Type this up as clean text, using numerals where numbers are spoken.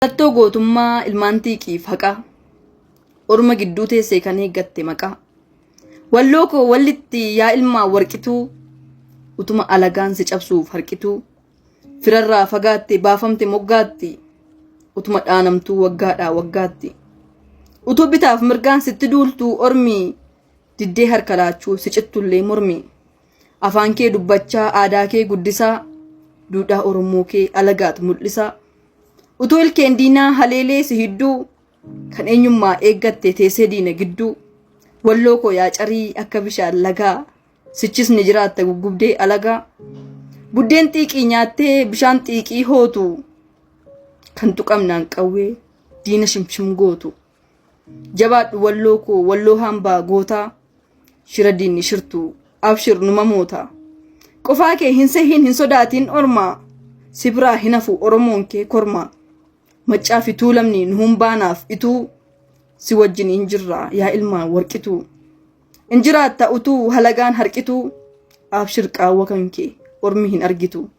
Mallattoo gootummaa ilmaan xiiqiif haqaa. Orma gidduu teessee kan eeggatte maqaa. Walloo koo wallitti yaa ilmaa warqituu. Utuma alagaan si cabsuuf harqituu. Firarraa fagaatte baafamte moggaatti. Utuma dhaanamtuu waggaadhaa waggaatti. Utuu bitaaf mirgaan sitti duultuu ormi diddee harka laachuu si cittullee mormi. Afaan kee dubbachaa aadaa kee guddisaa. Duudhaa Oromoo kee alagaat mul'isaa. Utuu ilkeen diinaa haleelee si hidduu kan eenyummaa eeggatte teessee diina gidduu walloo koo yaa carii akka bishaan lagaa sichis ni jiraatta guggubdee alagaa buddeen xiiqii nyaattee bishaan xiiqii hootu kan tuqamnaan qawwee diina shimshim gootu jabaadhu walloo koo walloo hambaa gootaa shira diinni shirtu abshir numa moota qofaa kee hin sehin hin sodaatiin ormaa si biraa hin hafu oromoon kee kormaa maccaa fi tuulamni nu humbaanaaf ituu si wajjin hin jirra yaa ilmaan warqituu hin jiraatta utuu halagaan harqituu abshir qaawwa kan kee ormi hin argitu.